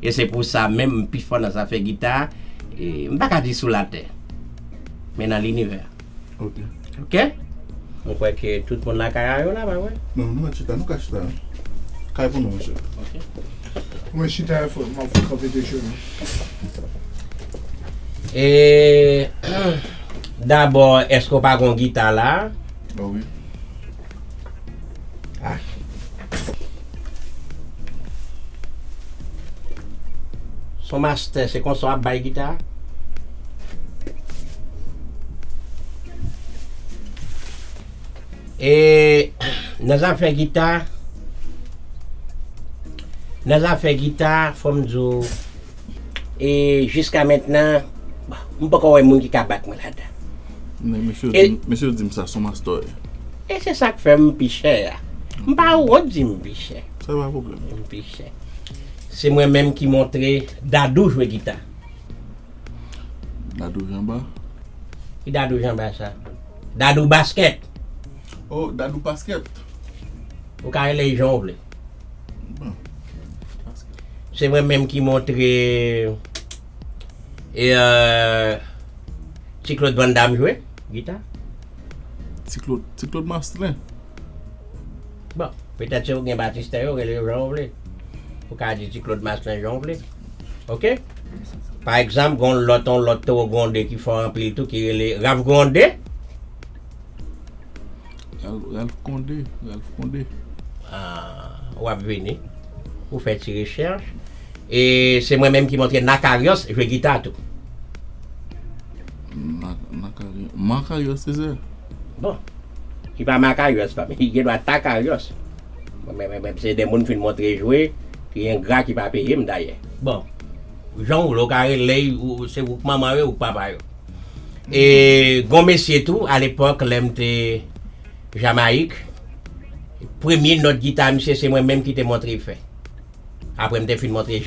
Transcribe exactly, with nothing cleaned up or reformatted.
E se pou sa menm, m pi fò nan zafè gita, e m pa ka di sou latè, men nan linivè. Ok. Ok? Mwen kwè ke tout moun lakay a yo la, pa vre? Non, nou mèt chita, nou ka chita. Kay pou nou, mesye. Ok. Mwen chita, fò, m ap fè kanpe de cheve. E, dabò, èske w pa gon gita la? Oh wi. Ah. Son master, se konsa w ap bay gita? E nan zafè gita, nan zafè gita, fò m di w, e jiska mentnan, m poko wè moun ki ka bat mwen ladan. Men mesye yo E di m, mesye yo di m sa, son master. E se sa k fè m pi chè a. M pa wont di m pi chè. Sa pa pwoblèm. M pi chè. Se mwen menm ki montre Dadou jwe gita. Dadou Janba? Ki Dadou Janba sa? Dadou baskèt. Oh, Dadou baskèt. Ou ka rele l jan w vle. Bon. Se mwen menm ki montre e, euh, Ti Claude Van Damme jwe gita. Ti Claude, Ti Claude Mastren. Bon, petèt se ou gen batistè yo, rele yo jan w vle. Ou ka di Ti Claude Mastren jan w vle. Ok? Pa egzanp, gon lòt, yon lòt Toro Grondé ki fò anpil tou, ki rele Ralph Grondé. Ralph, Ralph Condé, Ralph Condé. Ah, w ap vini. Ou fè ti rechèch. E se mwen menm ki montre Nakarios jwe gita tou. Na-, Nakari-, Makarios, se sa? Bon. Li pa Makarios, pa, li gen dwa Takarios. Bon, men, men, men, se de moun fin montre jwe, ki engra, ki pa peye m dayè. Bon. Jan w vle, w ka rele, ou, se ou k manman yo, ou k papa yo. E gon mesye tou, alepòk, lè m te Jamayik, premye nòt gita misye, se mwen menm ki te montre l fè. Apre m te fin montre